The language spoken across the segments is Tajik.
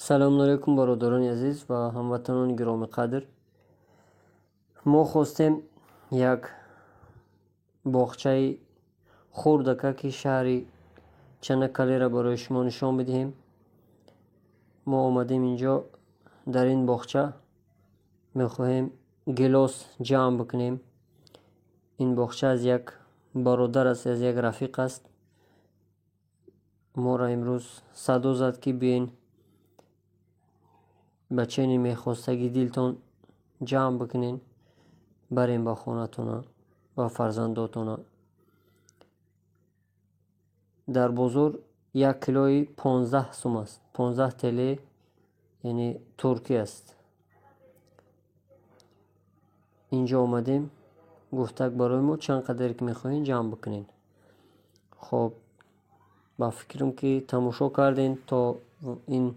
Салому алайкум, бародарони азиз ва ҳамватанони гиромиқадр. Мо хостем як боғчаи хурдакаки шаҳри Чанаккалеро барои шумо нишон бидиҳем. Мо омадем инҷо, дар ин боғча мехоҳем гилос ҷамъ бикунем. Ин боғча аз як бародар аст, аз як рафиқ аст. Моро имрӯз садо зад, ки биёен ба чени мехостагӣ дилтон ҷамъ бикунен, барем ба хонатона, ба фарзандотона. Дар бозор як килои 15 сум аст, 15 ТЛ, яъне туркӣ аст. Инҷо омадем, гуфтак барои мо чанд қадаре ки мехоҳем ҷамъ бикунен. Хоб, ба фикрам ки тамошо кардем то ин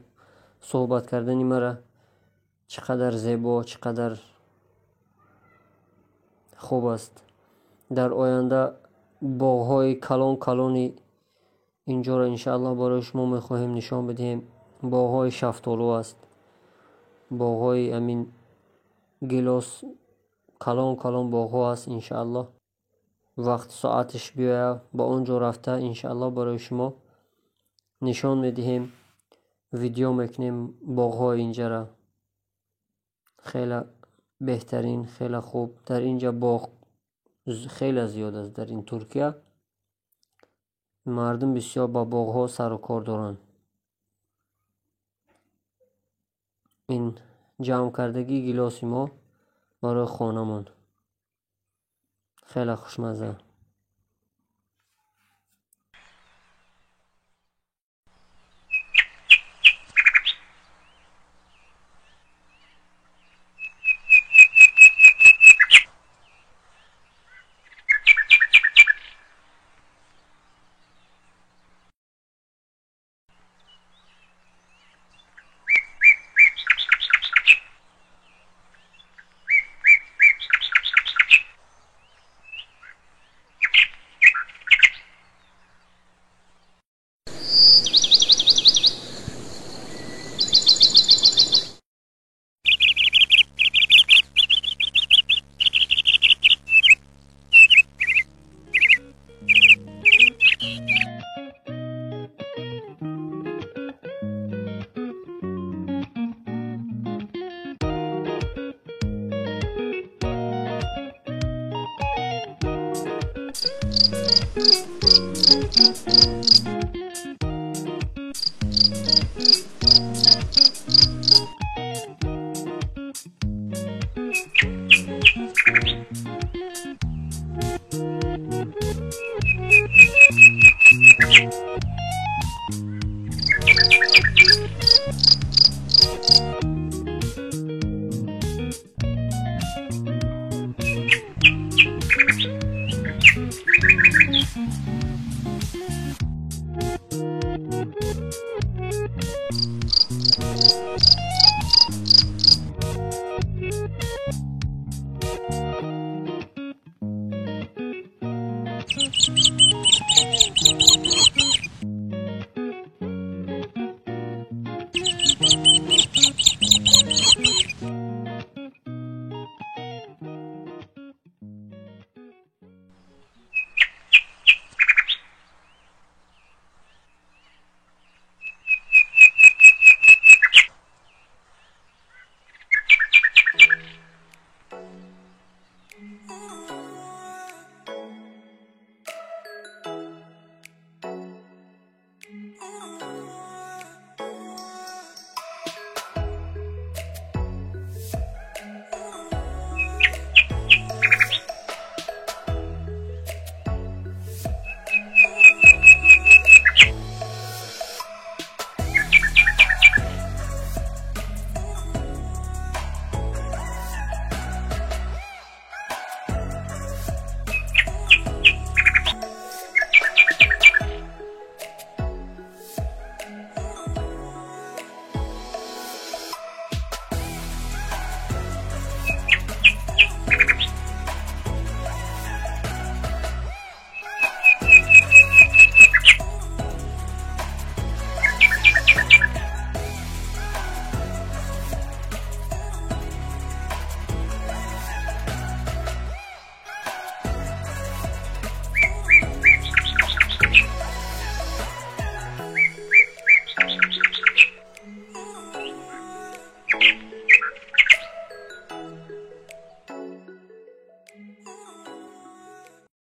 суҳбат кардани мара, чӣ қадар зебо, чӣ қадар хуб аст. Дар оянда боғҳои калон калони инҷоро иншааллоҳ барои шумо мехоҳем нишон бидиҳем. Боғҳои шафтолу аст, боғҳои амин гилос, калон калон боғҳо аст. Иншааллоҳ вақт соаташ биёяд, ба он ҷо рафта иншааллоҳ барои шумо нишон медиҳем, видео мекунем боғҳои инҷара. Хеле беҳтарин, хеле хуб. Дар инҷа боғ хеле зиёд аст. Дар ин Туркия мардум бисёр ба боғҳо сару кор доранд. Ин ҷамъ кардагии гилоси мо барои хонамон хеле хушмазза. Thank you.